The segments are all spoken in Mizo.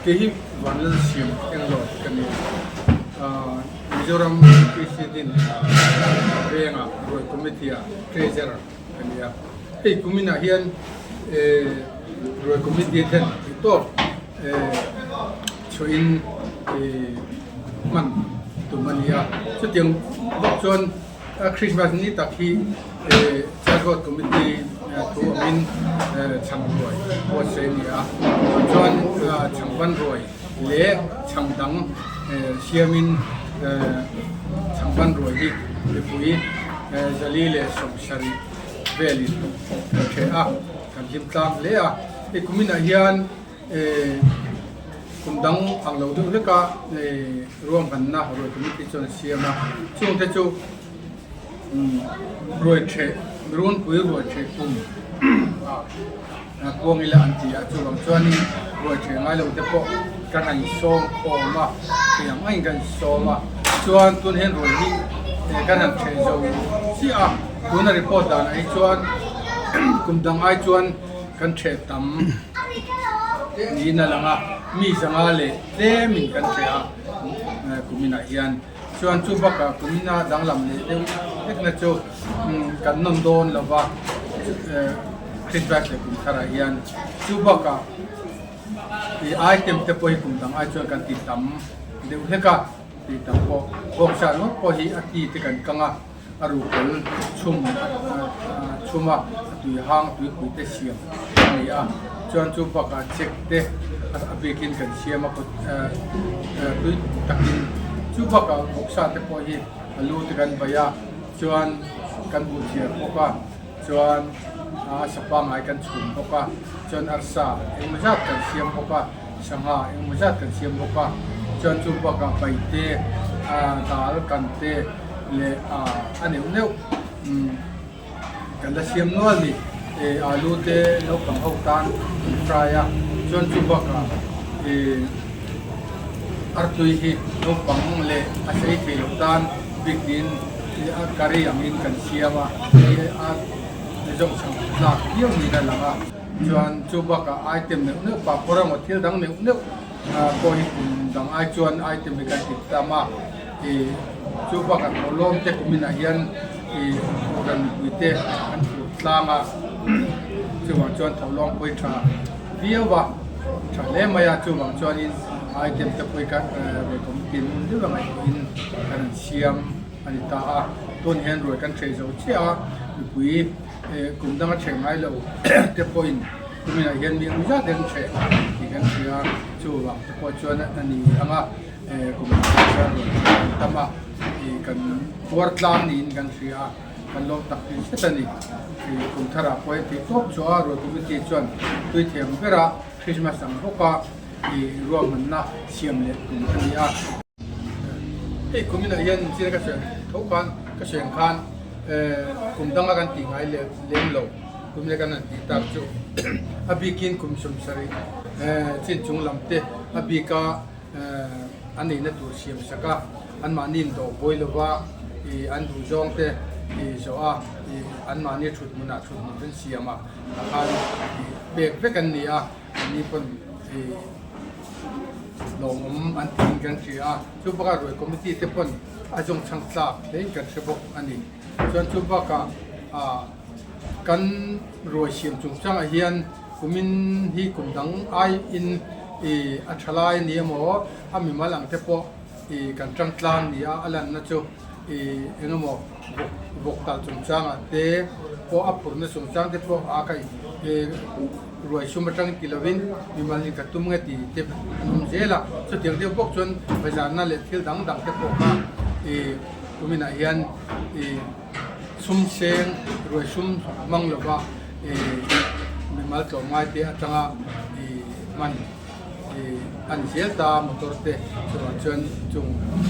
Kei hi Vanlalsiam Englawt ka ni a, Mizoram UPC din vengah Ruai Committee ah Treasurer ka ni a. Hei kuminah hian Ruai Committee ten theihtawp chhuahin hman tum a ni a. Chutiang bawk chuan Christmas ni tak hi Church Road Committee thu awmin chhang ruai buatsaih a ni a, chuan chhang ban ruai leh chhang dang siamin chhang ban ruai hi mipui 470 velin kan hreh a, kan hlim tlang hle a. Hei kuminah hian Kum dang ang lo deuh hlek a ruahmanna ruai committee chuan a siam a, chungte chu ruai theh runpui ruai theh kum ah kuang ila an ti a, chuvang chuanin ruai theh ngai lo te pawh kan han sawm khawm a, thei ang angin kan sawm a, chuan tun hian ruai hi kan han theh zo chiah a, tuna report danah hi chuan kum dang ai chuan Kan ṭheh tam niin a lang a, mi zanga leh tlemin kan ṭheh a kuminah hian. Chuan chu bakah kumina danglam leh deuh hlekna chu kan nawn dawn lo va, Christmas leh kum tharah hian. Chu bakah ih item te pawh hi kum dang ai chuan kan ti tam deuh hlek a, ti tam pawh bawksa ringawt pawh hi a ti te kan kang a. A ruhkawl chhum chhum a, a tui hang tuipui te siam a ni a, chuan chu bakah check te a bikin kan siam a kawt tui takin chu bakah vawksa te pawh hi a lu te kan vaih a, chuan kan buh thiar bawk a, chuan a sa pangngai kan chhum bawk a, chuan arsa engemaw zat kan siam bawk a, sangha engemaw zat kan siam bawk a, chuan chu bakah paite dal kan te. leh a neuh neuh kan la siam nual ni eh alu te naupang ho tan an fry a chuan chu bakah eh artui hi naupang leh a sei thei loh tan bikin a curry angin kan siam a hei a zawng chhang tlak viau niin a lang a chuan chu bakah item neuh neuh papawr emaw thil dang neuh neuh pawh hi kum dang ai chuan item hi kan ti tam a. Ih chu bakah tawlawm te kuminah hian ih Kohhran mipui te an fur tlang a, chuvang chuan tawlawm pawi tha viau a, tha hle mai a, chuvang chuanin item te pawh hi kan ruai committee ngun deuh a ngaihtuahin kan han siam a ni ta a, tun hian ruai kan hreh zo chiah a, mipui kum danga hreh ngai lo te pawhin kuminah hian mi eng zat eng hreh tih kan hria, chuvang te pawh chuan a ni ang a. Kum chuan rawn kan tam a, ih kan puar tlang niin kan hria a, kan lawm tak tih hret a ni. Ih kum tharah pawh hei tih tawp chu a Ruai Committee chuan tui thiam bera Christmas ang bawka ih ruahmanna siam leh tum a ni a. Hei kum inah hian chin ka sawi tho khan ka sawi ang khan kum danga kan tih ngai leh lem lo kum ina kan han tih tak chu a bikin kum 70 chin chung lam te a bika a neihna tur siam sak a, anmahni indawh buai lova ih an duh zawng te ih zawh a, ih anmahni thut hmunah thut hmun kan siam a, tah khan ih pek vek an ni a, anni pawn ih lawmawm an tiin kan hria a, chu bakah ruai committee te pawn a zawng chhang tlak hlein kan hre bawk a ni. Chuan chu bakah ah kan ruai siam chungchangah hian Kumin hi kum dang aiin i a tha lai a ni emaw a mimal ang te pawh i kan tang tlang ni a, a lanna chu i eng emaw vawk vawk talh chungchangah te pawh a phurhna chungchang te pawh a ka i ruai sum atang ti lovin mimal in ka tum nge ti te an awm zel a, chutiang deuh bawk chuan bazarna leh thil dang dang te pawh kha i kuminah hian i. Sum seng ruai sum hmang lova mimal tlawmngai te atanga hman a ni zel ta motor te chuvang chuan chung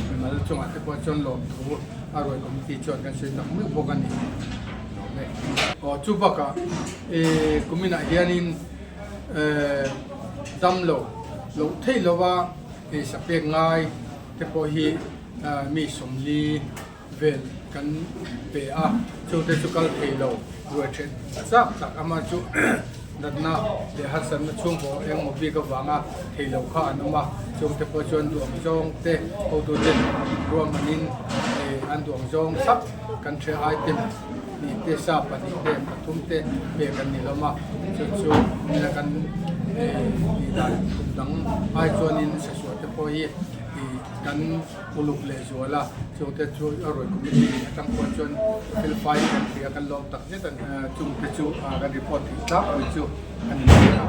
mimal chungah te pawh chuan lawmthu a ruai committee chuan kan sawi tak meuh bawk a ni. Aw chu bakah kuminah hianin damlo loh theih lova sapek ngai te pawh hi mi 40 vel kan pe a, chute chu kal thei lo ruai then chak tak ama chu Natna leh harsatna chhungkaw engmaw bik avanga thei lo kha an awm a, chungte pawh chuan duang zawng te hotuten ruahmanin an duang zawng thlap kan hre item hnih te sa pahnih te pathum te pek an ni hlawm a, chu chu nila kan tih dan kum dang ai chuanin sasuah te pawh hi kan uluk leh zual a, chungte chu a rawi committee atang pawh chuan felfai kan hria kan lawm tak zet a ni. Chungte chu kan report theih tlangpui chu a ni mai a.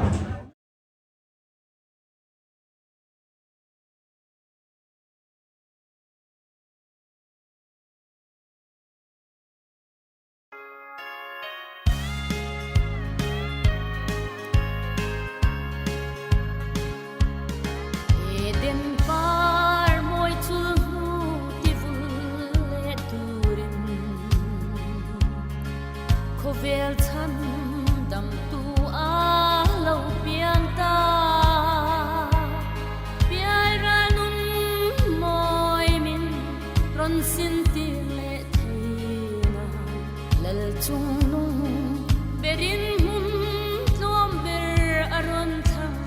Eden par mawi chu hnu ti vul leh turin Khawvel chhan damtu a lo piang ta. Piaira nun mawi min rawn sin tir leh thin a, Lal chung nung berin hmun tluam ber a rawn thlang.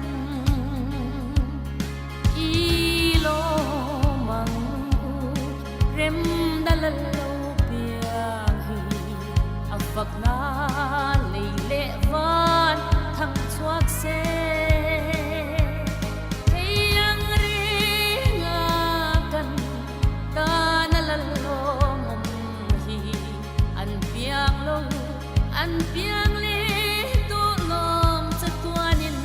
I lawm ang u rem na lal lo piang hi a fak na lei leh van thang chhuak se. Hei ang ringa kan tan a lal lawm awm hi an piang lo an piang leh tawh lawm chatuanin.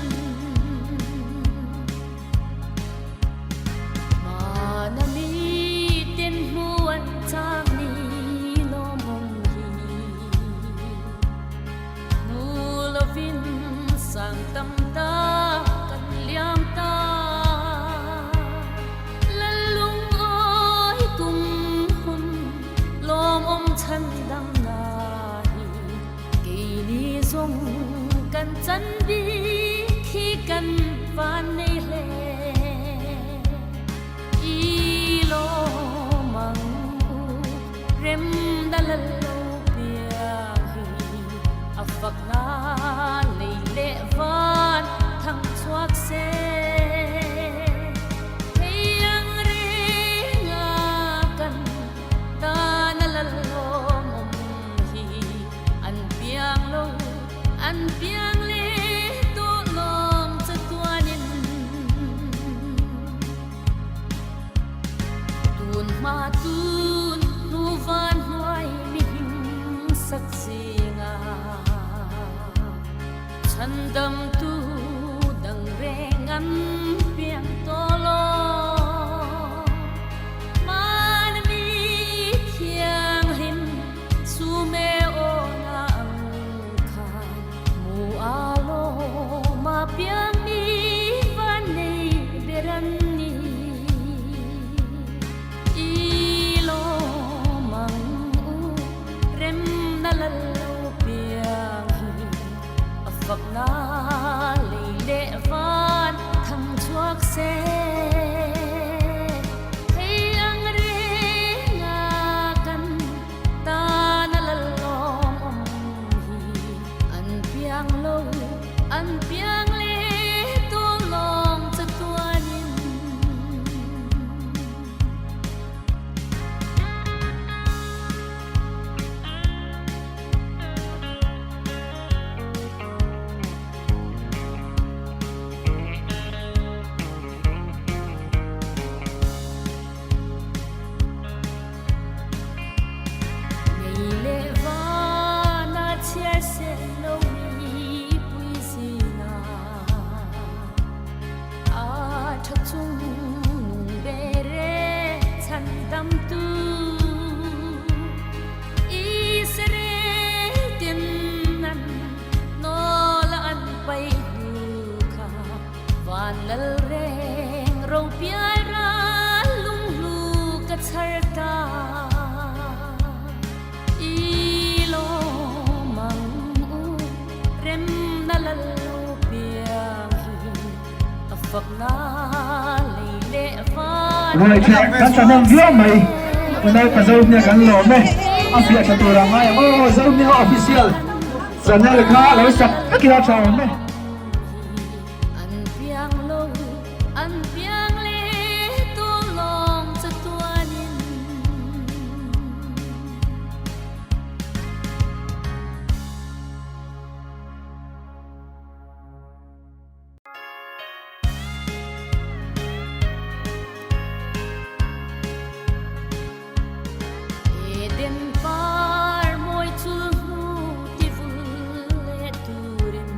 Hmana miten hmu an chak ni lawm awm hi hmu lovin sang tam tak kan liam ta. Lalung awi kum hun lawmawm chhan dang na hi keini zawng kan chan bik hi kan van nei hle. I lawm ang u rem na lal lo piang hi a fak na lei leh van thang chhuak se. Hei ang ringa kan tan a lal lawm awm hi an piang lo an piang leh tawh lawm chatuanin. Tun hma tun hnu van hnuai mi hing sak zinga chhandamtu dang reng an piang tawh lo. Hmanmi thianghlim chu me awna ang khan hmu a lawm a piangmi van nei ber an ni. I lawm ang u rem na lal lo piang hi a fak na lei leh van thang chhuak se. Hei ang ringa kan tan a lal lawm awm hi an piang lo an piang leh tawh lawng chatuanin. Nei leh vana chhiar sel lo mipui zina a tha chung nung ber e chhan dam tu Israel tin an nawl an pai hnu kha van lal reng ro piai ral lunghlu ka chhar ta. I lawm ang u rem na lal lo piang hi a fak na lei leh van Ruai theh kan thahnem viau mai. Unau ka Zohmia kan lawm e. A fiah tha tur a ngai ang. Aw Zohmia official. Channel kha lo sak vek ila tha awm e. Eden par mawi chul hnu ti vul leh turin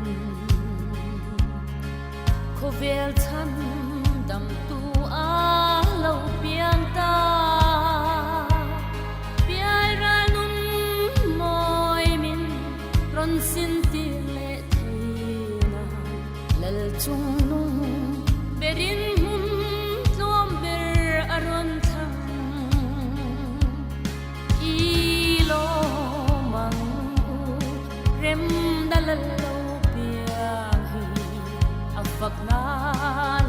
khawvel chhan damtu a lo piang ta. Piaira nun mawi min rawn sin tir leh thina lal chung nung berin hmun tluam ber a rawn thlang. I lawm ang u rem na lal lo piang hi a fak na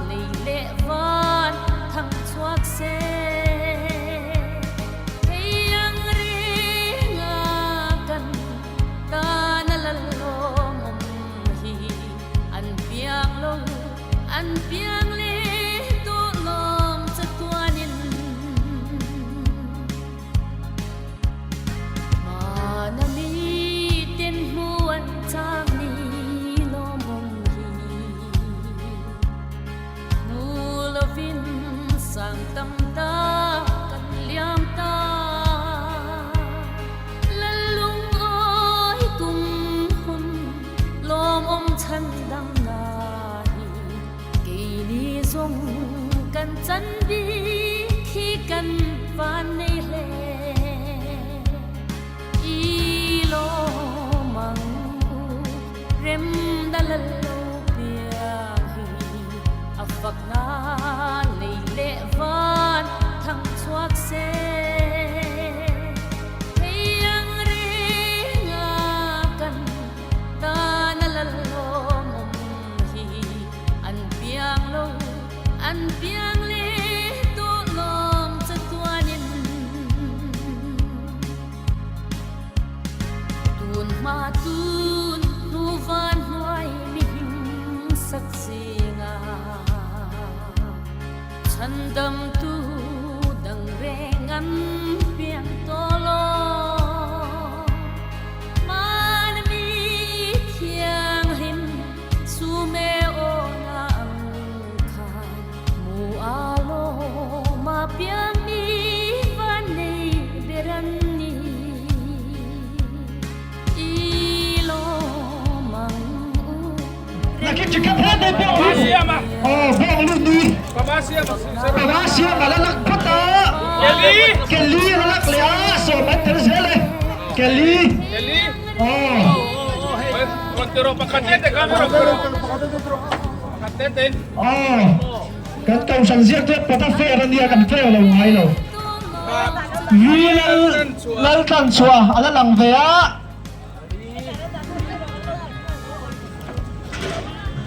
lei leh van thang chhuak se. Thei ang ringa kan tan a lal lawmawm hi an piang lo, an piang leh tawh lawm chatuanin. Hmana miten hmu an chak ni lawmawm hi. Hmu lovin sang tam tak kan liam ta. Lallung awi tum hun lawmawm chhan dang na hi keini zawng kan chan bik hi kan van nei hle. I lawm ang u rem na lal lo piang hi a fak na lei leh van thang chhuak se. Thei ang ringa kan tan a lal lawmawm hi an piang lo, an piang leh tawh lawm chatuanin. Tun hma tun hnu van hnuai mi hming sak zinga chhandamtu dang reng an piang tawh lo. Hmanmi thianghlim chu me awna ang khan mu a lawm a piang mi van nei ber an ni. I lawm ang u Nakin chu khat hep hep bawk lu. Aw bawk lu nui. Panga siam a la lak phawt a. Kelly a la lak leh a sawm an tel zel e. Kelly. Aw. Aw. Kan kohhran ziak te pawt a fair a nia kan fair lo ngai lo. V Lal Laltlanchhuah a la lang ve a.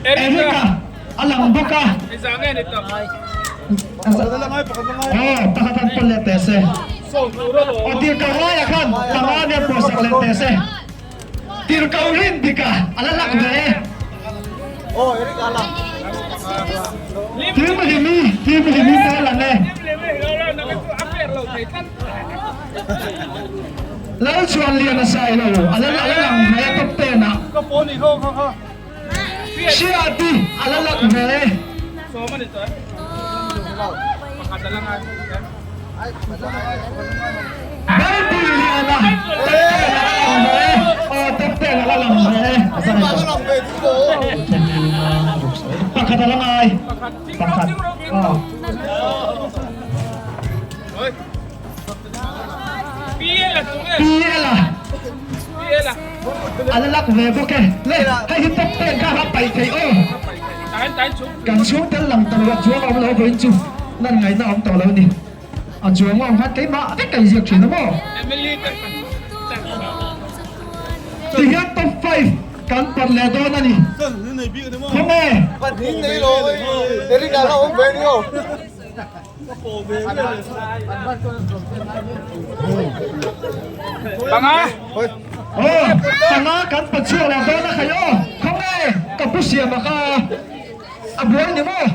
Erica a lang bawk a. Aw pakhat han pawn leh teh se. Aw tirhkoh laiah khan panga nia pawhsak leh teh se. Tirhkoh rin dika a la lak ve e. Thil hlimi, thil hlimi pawh a lang e. Lalchhuanliana Sailo a la a la lang ve a top ten ah. Hriati a la lang ve. Bible Liana top ten ah a lang ve. Aw top ten a la lang ve. Pakhat a la ngai. Pakhat. Aw. PL a a la lak ve bawk e. Le hei hi top ten kha a paih theih aw. Kan chhung tel lang ta lo a chuang awm lo vawiin chu lan ngaihna awm tawh lo a ni. A chuang awm khan keimah vek ka inziak thin a maw? Tihian top 5 kan pawt leh dawn a ni. Khawnge? Aw, panga kan pa chhuak leh dawn a khai aw. Khawnge ka pu Siama kha a buai ni maw?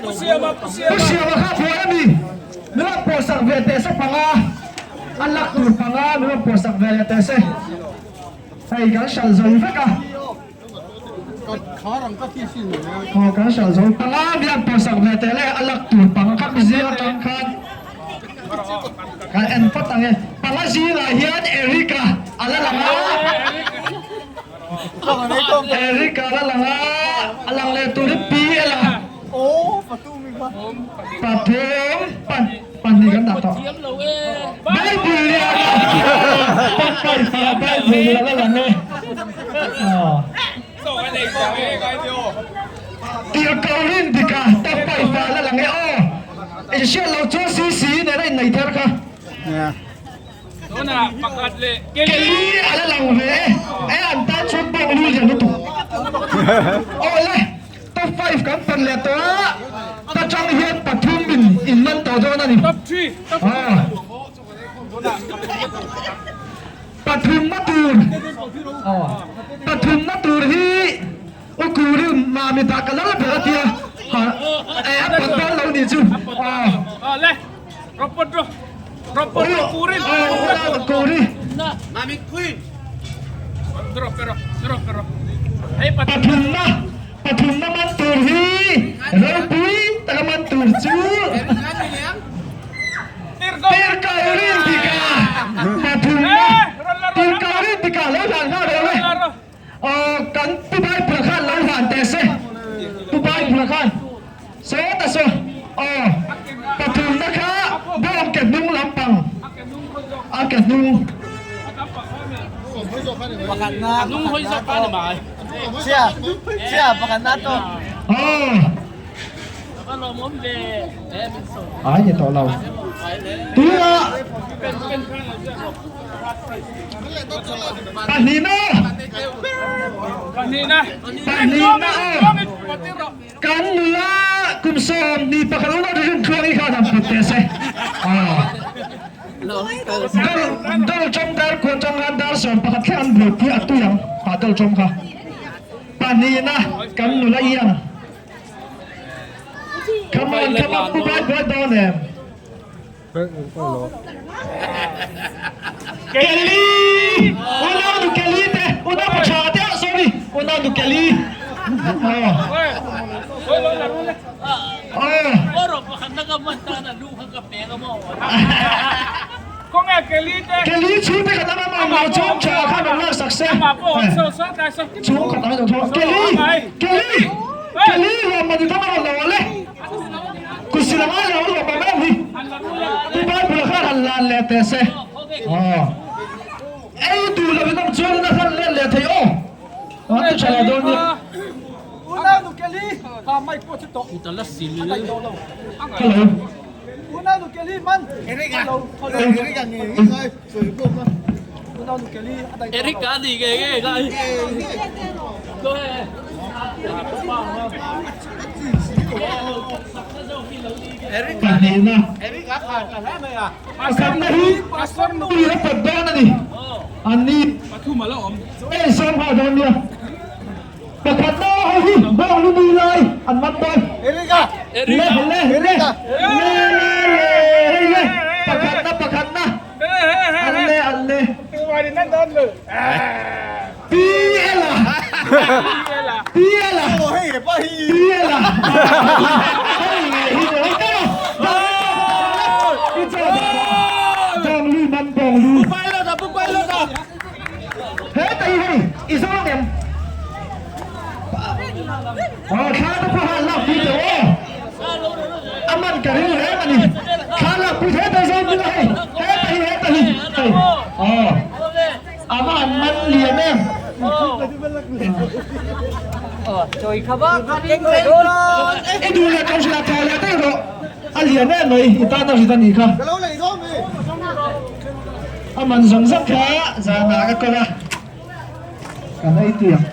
Pu Siama, Pu Siama. Pu Siama kha a buai a mi? Min rawn pawhsak ve teh se panga, a lak tur panga min rawn pawhsak ve leh teh se. Hei kan hralh zo vek a. Aw kan hralh zo panga biak pawhsak ve teh le a lak tur panga kha mi zing atang khan kan en phawt ang e. Panga zingah hian Eric-a a la lang a. Eric-a a la lang a, a lang leh tur hi PL-a. Pathum pahnih kan dah tawh. Bible lian a papai pa Bible lian a lang e. Tirhkoh rin dika papai pa la lang e aw. In hriat loh chuan CC nen a innei thar kha. Kelly a la lang ve e. E an tan chuan bawk lu lian lutuk. Awle. Top 5 kan pan leh tawh a, ta tang hian pathum in in man tawh dawn a ni. Pathum na tur pathum na tur hi u Kuri Mami dah ka lal ber a tia e a pat dawn lo nih chu. Kuri. Pathumna pathumna man tur hi ropui taka man tur chu Tirkaurin tika pathumna Tirkaurin tika lo hlan nghal rawh le aw kan Pu Baibula khan lo hlan teh se Pu Baibula khan sawta saw aw pathumna kha bawng ke hnung lampang a ke hnung. Ai ni tawh lo. Tunah pahnihna pahnihna aw kan nula kum 21 unau rin thluang i khan han put teh se. Dol chawm dar khuan chang khan dar 11 thleng an buaipui a tui ang ah dol chawm kha pahnihna kan nula iang come on come on pu bai buai dawn em Kelly unau nu Kelly te unau pa tha te ah sorry unau nu Kelly oh oh Kelly chhung te khat a mamawh lo chuan tha khan an laksak se chhung khat ang lo Kelly Kelly Kelly lawmman i dawng a rawn lo le kusi lam ai lo lawmman em hi pu Bible khan han lan leh teh se ei duh lo in awm chuan in a hlan let leh thei aw an ti tha lo dawn nia. Hello. Pahnihna. Pakhatna hi tui a pawt dawn a ni. An ni. Hei sawm nghal dawn nia. Pakhatna ho hi bawng lu nui lai an man dawn. Le le le le le le hei le pakhatna pakhatna an le an le PL a PL a PL a hei nge hi hei tawh bawng lu man bawng lu He ta hi hei i zawng em? Aw thla te pawh han lak pui teh aw. A man ka ring reng a ni. Thla lak pui he ta zawng bik a hei. He ta hi he ta hi hei. Aw a va han man lian em. I duh leh kohhran ah thaw leh daih rawh. A lian em mai i tan a rit a nih kha. A man zawng zawng kha zanah ka kawl a, kan ei tui ang.